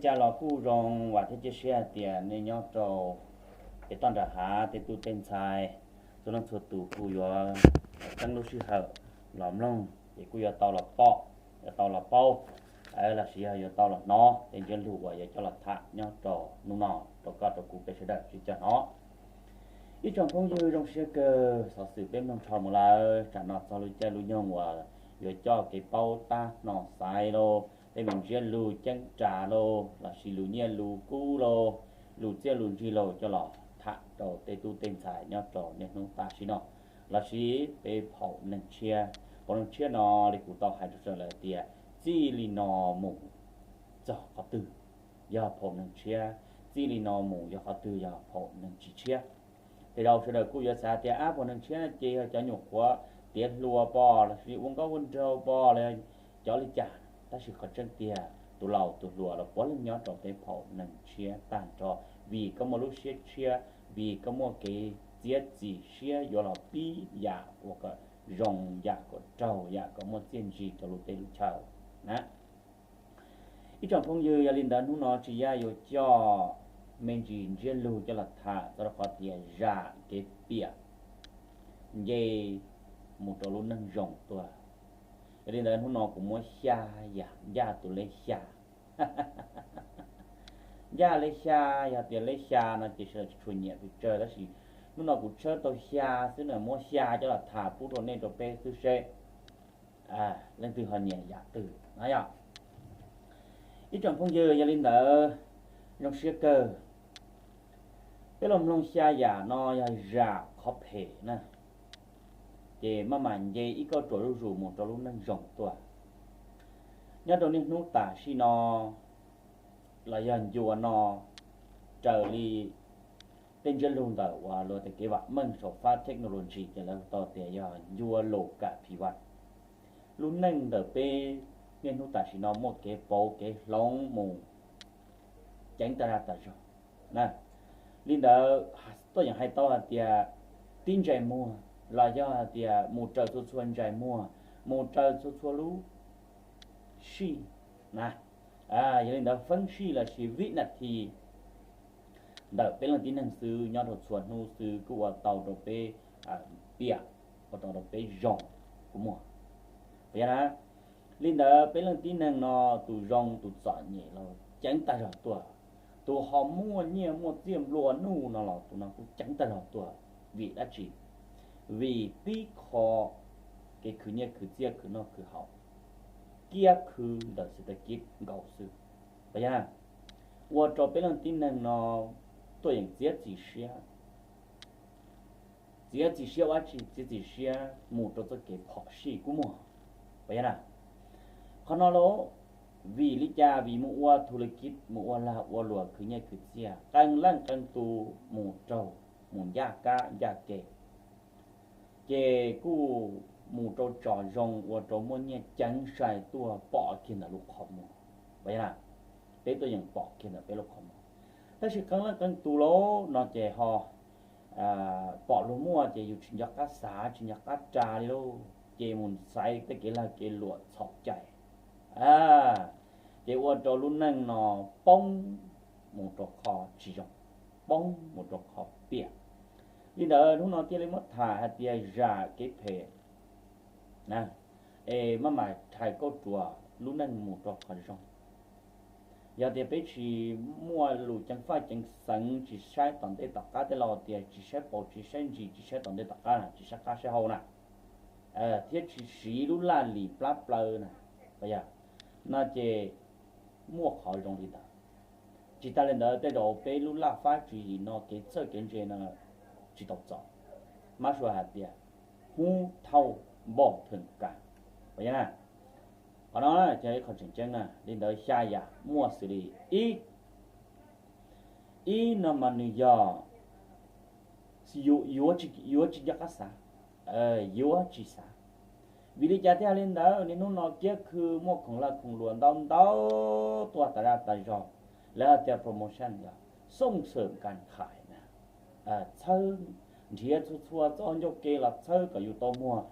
Cas los kuj zoo vam thiab cia siab hais tias nej nyob rau pem toj nram hav tej tub tej ntxhais txhua leej txhua tus kuj yuav txeeb lub sij hawm los mloog ces kuj yuav tau los pom, yuav tau los paub, lossis yog yuav tau los hnov tej ntsiab lus uas yuav coj los tham nyob rau hnub no rau koj rau kuv peb sawv daws sib coj hnov. Ib tsoom phooj ywg, zoo siab kawg xov xwm peb mloog dhau mus lawm. Tsam no txog lub caij lub nyoog uas yuav coj kev paub tab hno xaiv lauj, tej me ntsiab lus ceeb ras lauj, lossis lus nyiaj lus kub lauj, lus txiaj lus ntsig lauj coj los tham rau tej tub tej ntxhais nyob rau niaj hnub tam sim no, lossis peb phaum neeg tshiab. Phaum neeg tshiab no li kuv tau hais rau sawv daws tias txij li no mus txog qhov twg yog phaum neeg tshiab, txij li no mus yog qhov twg yog phaum neeg tsis tshiab. Tej zaum sawv daws kuj yuav xav tias ab, phaum neeg tshiab ces yog cov nyuam qhuav tiav hluas pom lossis ua nkauj ua nraug pom los cov li cas, tab sis qhov tseeb tiag tus laus tus hluas los puav leej nyob rau peb phaum neeg tshiab tag nrho, vim koj muaj lub siab tshiab, vim koj muaj kev txiav txim siab yuav los pib yam uas kom zoo, yam kom raug, yam kom muaj txiaj ntsig rau lub teb lub chaw na. Ib tsoom phooj ywg, yog li ntawd hnub no Tsis Yaj yuav coj me ntsis ntsiab lus coj los tham txog rau qhov tias zam kev piam nce mus rau lub neej zoo tuaj. Yog li ntawd hnub no kuv muab xya yam ncaj tus lej xya. Ncaj lej xya, yog tias lej xya no ces sawv daws tsis tshua nyiam pes tsawg, tab sis hnub no kuv tshawb tau xya xwb na, muab xya coj los tham pub rau nej rau peb xwb seb leej twg ho nyiam yam twg na yom. Ib tsoom phooj ywg, yog li ntawd zoo siab kawg, peb los mloog xya yam no yog zam qhov phem na, ces maj mam nce ib kauj ruam zuj zus mus rau lub neej zoo tuaj. Nyob rau niaj hnub tam sim no los yog ncua no, raws li tej ntsiab lus ntawm uas luag tias kev vam meej saum fab technology ces lawv tau tias yog ncua lus kam phim vam. Lub neej ntawm peb niaj hnub tam sim no muaj kev pauv kev hloov mus ceev tas zaj tas zog na. Li ntawd tuaj yeem hais tau hais tias tib ntsais muag los yog hais tias mus raws txhua txhua ntsais muag, mus raws txhua txhua lub sij na. Yog li ntawd feeb sij lossis vib nas thi ntawm peb leej tib neeg xwb nyob rau txhua hnub xwb kuj ua tau rau peb piam, ua tau rau peb zoo kuj muaj. Yog na, li ntawd peb leej tib neeg no tus zoo tus txom nyem los ceev tas zog tuaj, tus ho muaj nyiaj muaj txiaj nplua nuj no los tus no kuj ceev tas zog tuaj. Vim dab tsi? Vim tib qho kev khwv nyiaj khwv txiaj khwv noj khwv haus, kiab khw ntawm xi tas kib nkaus xwb. Puas yog? Ua rau peb leej tib neeg no tuaj yeem txiav txim siab. Txiav txim siab ua dab tsi? Txiav txim siab mus rau txoj kev phom sij kuj muaj. Puas yog na? Qhov no los vim li cas? Vim mus ua thu li kib, mus ua lag ua luam khwv nyiaj khwv txiaj, qee leej qee tus mus raug, mus ncaj kab ncaj ke, ces kuj mus rau tsom zoo ua rau muaj nyiaj ceev sai tuaj pom kiag ntawm lub qhov muag. Puas yog na? Peb tuaj yeem pom kiag ntawm peb lub qhov muag. Tab sis qee leej qee tus lauj no ces ho pom luag muaj ces yus tsis nco qab xav tsis nco qab ras li lauj, ces mus xaiv tej kev lag kev luam txhaum cai, ces ua rau lub neej no poob mus rau qhov tsis zoo, poob mus rau qhov piam. Li ntawd hnub no thiaj li muab tham hais tias zam kev phem na, es maj mam rhais kauj ruam lub neej mus rau qhov zoo. Yog tias peb tsis muaj lus ceev faj ceev xeev, tsis saib tom ntej tom qab, tej laus tias tsis saib paus tsis saib ntsis, tsis saib tom ntej tom qab, tsis saib qab saib hau na, thiab tsis siv lub laj lim plab plaws na, no ces muaj qhov zoo li ntawd. Tsis tas li ntawd tej zaum peb lub laj fab tswv yim no kev txawj kev ntse no tsis tau txaus. Mab suav hais tias hub thauj npauj theem kas. Qhov no ces yog ib qho tseem ceeb na. Li ntawd xya yam muaj xws li ib, ib no mas nws yog yuav tsis nco qab xav, yuav tsis xav. Vim li cas thiaj li ntawd? Niaj hnub no kiab khw muaj khoom lag khoom luam ntau ntau tuaj tas zaj tas zog, lawv hais tias promotion yog xooj xwm kas khais na, txhawb, nrhiav txhua txhua txoj ncauj ke los txhawb kom yus tau muag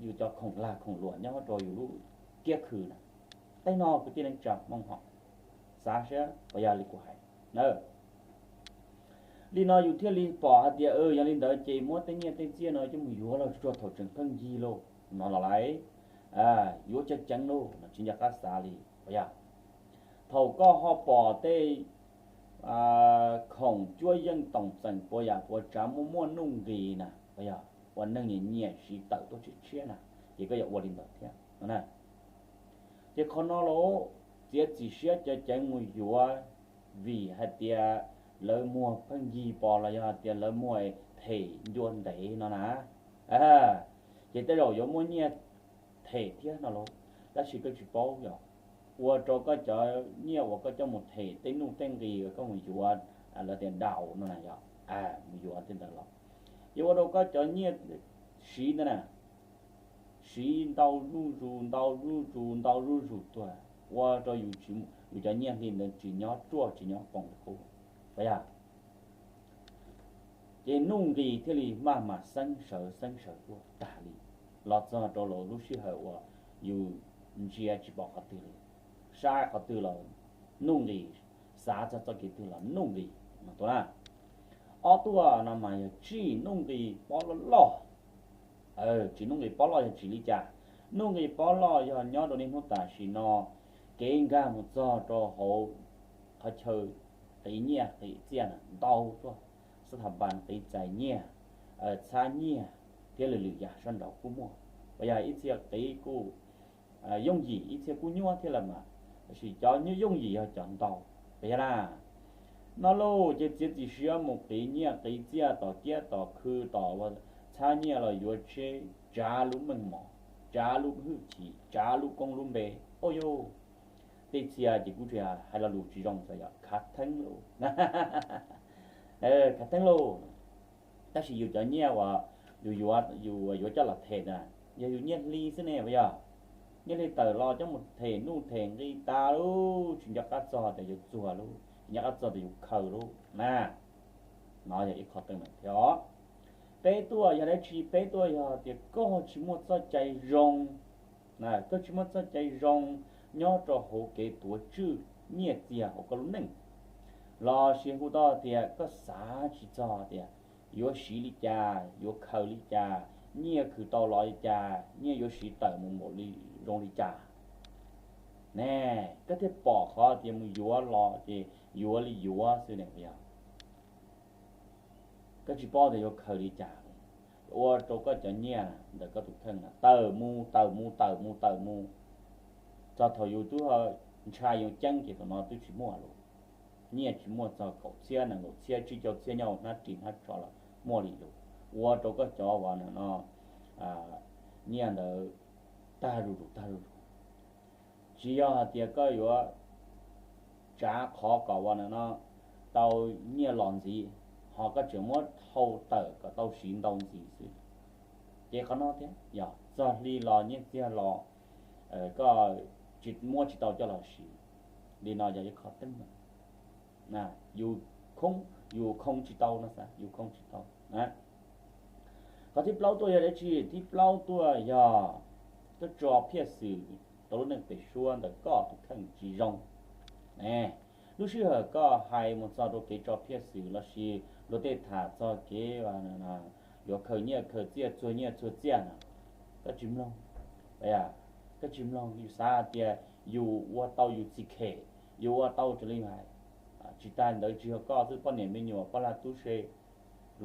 yus cov khoom lag khoom luam nyob rau yus lub kiab khw na. Tej no kwv tij neej tsa Hmoob hom, xav saib puas yog li kuv hais na. Li no yus thiaj li pom hais tias yog li ntawd ces muab tej nyiaj tej txiaj no coj mus yuav los tsuag thaum tseem pheej yig lauj no los lawm, yuav ceev ceev lauj no tsis nco qab xav li puas yog. Thaum koj ho pom tej khoom cuab yeej toom txeem puas yam puas tsav muaj muaj nuj nqis na, puas yog, uas neeg nyiam nyiam siv tawm tuaj tshiab tshiab na, ces koj yuav ua li ntawd thiab no na. Ces qhov no los txiav txim siab ceev ceev mus yuav, vim hais tias lawv muag pheej yig pom los yog hais tias lawv muag them ncua ntev no na, ces tej zaum yuav muaj nyiaj them thiab no lauj. Tab sis koj tsis paub yog ua rau koj cov nyiaj uas koj coj mus them tej nuj tej nqis uas koj mus yuav, lawv tias daus no na yog, mus yuav tej ntawd los, yuav ua rau koj cov nyiaj siv ntawd na, siv ntau zuj zus ntau zuj zus ntau zuj zus tuag, ua rau yus cov nyiaj hli ntawd tsis nyob ruaj tsis nyob poom li qub, puas yog. Ces nuj nqis thiaj li maj mam xeeb sawv xeeb sawv tuaj tag li, los txog rau lub sij hawm uas yus ntsia tsis pom qhov twg li, saib qhov twg los nuj nqis, xav txog txoj kev twg los nuj nqis no tuaj na. Ob tuaj no mas yog tsim nuj nqis pob loj loj. Tsim nuj nqis pob loj yog tsim li cas? Nuj nqis pob loj yog nyob rau niaj hnub tam sim no kev nkag mus txog rau hauv qhov chaw qiv nyiaj qiv txiaj na ntau tuaj, xab tha npas qiv txais nyiaj, txhab nyiaj thiab lwm lwm yam sab nraud kuj muaj. Uas yog ib txhia qiv kuj yooj yim ib txhia kuj nyuaj thiab los mas, tab sis cov nyuaj yooj yim yog cov ntau. Yog na, no lauj ces txiav txim siab mus qiv nyiaj qiv txiaj tom kiab tom khw tom txhab nyiaj los yuav tsheb, tsav lub meej mom, tsav lub hwj chim, tsav lub koob lub npe. Au yau, tej txhia ces kuj tsis hais lo lus tsis zoo xwb yog khav theeb lauj, khav theeb lauj. Tab sis yus cov nyiaj uas yus yuav, yus yuav coj los them na, yog yus nyiaj hli xwb ne puas yog? Nyiaj hli tawm los coj mus them nuj them nqi tas lauj, tsis nco qab txog tias yuav txuag lauj, tsis nco qab txog tias yuav khaws lauj na. No yog ib qho teeb meem thiab os. Peb tuaj yog dab tsi? Peb tuaj yog tias koj tsis muaj txoj cai zoo, koj tsis muaj txoj cai zoo nyob rau hauv kev tuav tswj nyiaj txiag hauv koj lub neej, los sis hu tau tias koj xav tsis txog tias yuav siv li cas, yuav khaws li cas, nyiaj khwv tau los li cas, nyiaj yuav siv tawm mus npaum li zoo li cas ne, koj thiaj pom qhov tias mus yuav los ces yuav li yuav xwb ne puas yog? Koj tsis paub tias yuav khaws li cas, ua rau koj cov nyiaj ntawm koj tus kheej na tawm mus tawm mus tawm mus tawm mus, txog thaum yus twb ntshai yus ceeb ces thaum no twb tsis muaj lawm. Nyiaj tsis muaj txog kaum txhiab nees nkaum txhiab tsib caug txhiab nyob hnab ris hnab tso los muaj li lawm, ua rau koj cov uas no nyiaj ntawd tag zuj zus tag zuj zus. Tsis yog hais tias koj yuav tsav qhov kom uas no tau nyiaj los ntxiv, ho koj tseem muab thau tawm kom tau siv ntau ntxiv xwb. Ces qhov no thiab yog txog hli los nyiaj txiag los koj tsis muab tsis tau coj los siv, li no yog ib qho teeb meem yus khoo, yus khoo tsis tau no xav, yus khoo tsis tau. Qhov thib plaub tuaj yog dab tsi? Thib plaub tuaj yog koj tso phiaj xwm rau lub neej pem suab ntawm koj tus kheej tsis zoo. Lub sij hawm koj hais mus txog rau kev tso phiaj xwm los sis luag tej tham txog kev yuav khaws nyiaj khaws txiaj txuag nyiaj txuag txiaj no, koj tsis mloog, koj tsis mloog, yus xav hais tias yus ua tau yus txiv khem, yus ua tau raws li hais. Tsis tas ntawd tsis yog koj xwb, poj niam me nyuam poj lag tub se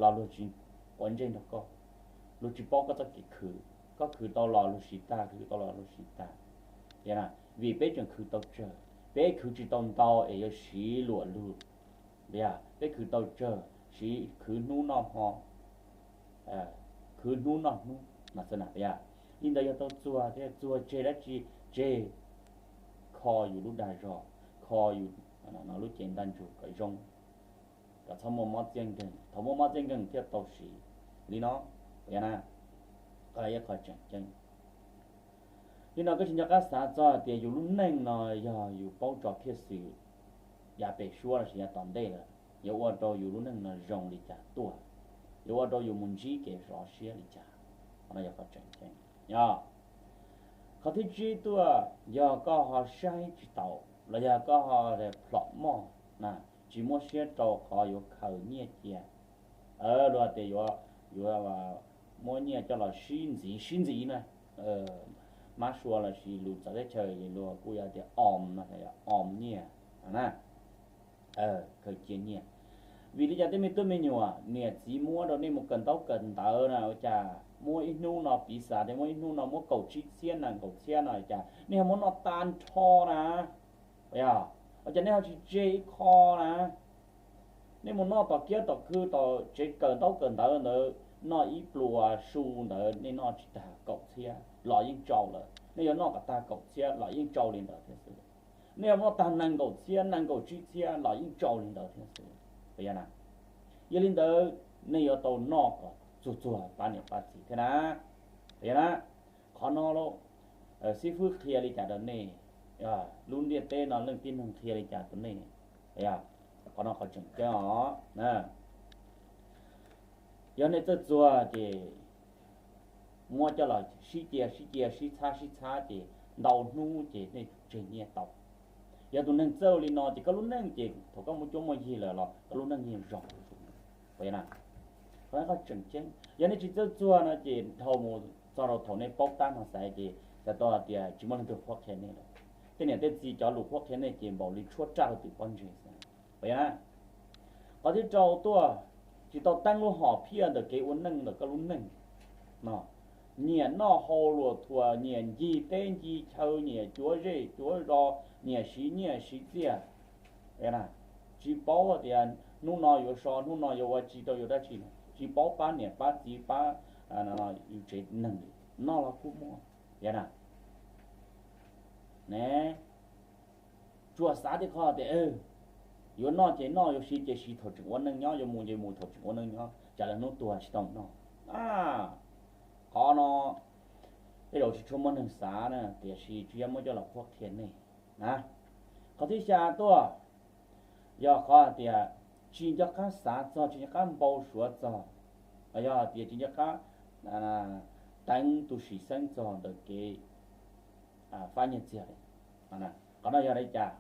los luag tsis ua ntsej nrog koj, luag tsis paub koj txoj kev khwv, koj khwv tau los luag siv tag, khwv tau los luag siv tag. Vim peb tseem khwv tau tsawg, peb khwv tsis tau ntau es yuav siv luam lug. Peb khwv tau tsawg siv khwv hnub noj hmo, khwv hnub noj hnub mas xwb na. Li ntawd yog tau txuag thiab, txuag tseg dab tsi? Tseg kho yus lub dag zog, kho yus lub cev ntaj ntsug kom zoo, kom txhob muaj mob txiaj nkeeg, thaum muaj mob txiaj nkeeg thiaj tau siv. Li no, yog na, qhov ib qho tseem ceeb. Li no koj tsis nco qab xav txog tias yus lub neej no yog yus paub tso phiaj xwm yav pem suab los sis yav tom ntej lawm, yuav ua rau yus lub neej no zoo li cas tuaj, yuav ua rau yus mus ntsib kev sov siab li cas. Qhov no yog qhov tseem ceeb. Qhov thib tsib tuaj yog koj ho saib tsis taus, los yog koj ho plhom moj na, tsis muab siab rau qhov yuav khaws nyiaj cia. Luag tias yuav, yuav muab nyiaj coj los sib ntxiv sib ntxiv na. Mab sua lossis lus txawv teb chaws luag kuj yuav tias om no, om nyiaj na, khaws cia nyiaj. Vim li cas tej me tub me nyuam niam txiv muab rau nej mus kawm ntaub kawm ntawv na, ua cas muab ib hnub no, piv xam tias muab ib hnub no muab kaum tsib txhiab nees nkaum txhiab no, cas nej ho muab noj tag nrho na? Yog, ua cas nej ho tsis tseg ib qho na? Nej mus noj tom kiab tom khw tom tsev kawm ntaub kawm ntawv ntawd, noj ib pluas su ntawd nej noj tsis tag kaum txhiab los yeej tsau lawm, nej yuav noj kom tag kaum txhiab los yeej tsau li ntawd thiab xwb. Nej yuav noj tag nees nkaum txhiab nees nkaum tsib txhiab los yeej tsau li ntawd thiab xwb. Yog na, yog li ntawd nej yuav tau noj kom txuag txuag pab niam pab txiv thiab na. Yog na, qhov no xib fwb qhia li cas rau nej, lub ntiaj teb no leej tib neeg qhia li cas rau nej. Qhov no qhov tseem ceeb os. Yog nej txawj txuag ces muab coj los sib cia sib cia sib txhab sib txhab ces ntau hnub ces nej tseg nyiaj tau. Yog tus neeg txawj li no ces koj lub neej ces thaum koj muaj cuab muaj yig lawm los koj lub neej yeej zoo. Qhov tseem ceeb, yog nej tsis txawj txuag no ces dhau mus txog rau thaum nej paub tab no xaiv ces xav tau hais tias tsis muaj leej twg qhuab qhia nej lawm. Tej niam tej txiv cov lus qhuab qhia nej ces npaum li tshuab raj rau tim pob ntseg xwb. Qhov thib rau tuaj, tsis tau teeb lub hom phiaj ntawm kev ua neej ntawm koj lub neej no. Nyiam noj hau luam thuam, nyiam ncig teb ncig chaw, nyiam cuav zej cuav zos, nyiam siv nyiaj siv txiaj. Tsis paub tias hnub no yuav so, hnub no yuav ua tsi rau yuav dab tsi, tsis paub pab niam pab txiv pab yus tsev neeg li. Noj los kuj muaj, yog na. Ne, tsuas xav tej qho tias yuav noj ces noj, yuav siv ces siv thaum tseem ua neej nyob, yuav mus ces mus thaum tseem ua neej nyob, tsam lwm hnub tuag tsis tau noj. Qhov no tej zaum tsis tshua muaj neeg xav na, tiam sis tsis yog muab coj los qhuab qhia nej na. Qhov thib xya tuaj, yog qhov hais tias tsis nco qab xav txog, tsis nco qab npau suav txog, yog hais tias tsis nco qab teev tus sim xeeb txog ntawm kev fab nyiaj txiag li. Qhov no yog li cas?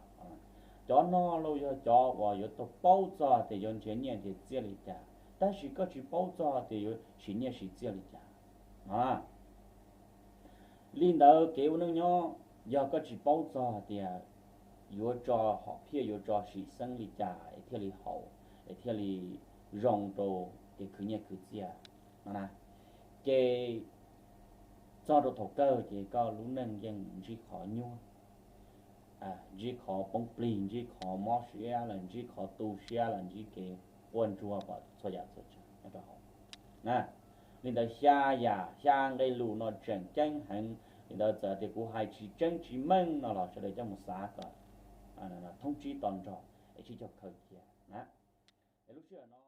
Cov no los yog cov uas yuav tau paub txog tias yuav nrhiav nyiaj nrhiav txiaj li cas, tab sis koj tsis paub txog tias yuav sim nyiaj sim txiaj li cas. Li ntawd kev ua neej nyob, yog koj tsis paub txog tias yuav tso hom phiaj, yuav tso sim xeeb li cas es thiaj li haum, es thiaj li zoo rau kev khwv nyiaj khwv txiaj no na, ces txog rau thaum kawg ces koj lub neej yeej ntsib qhov nyuaj, ntsib qhov poob plig, ntsib qhov mob siab lawm, ntsib qhov tu siab lawm, ntsib kev quaj ntsuag pom txhua yam txhua tsav nyob rau hauv na. Li ntawd xya yam, xya nqe lus no tseem ceeb heev. Li ntawd txawm tias kuv hais tsis tseeb tsis meej no los sawv daws coj mus xav kom thoob tsib to nrog es sib cog khaws cia na. Es lub sij hawm no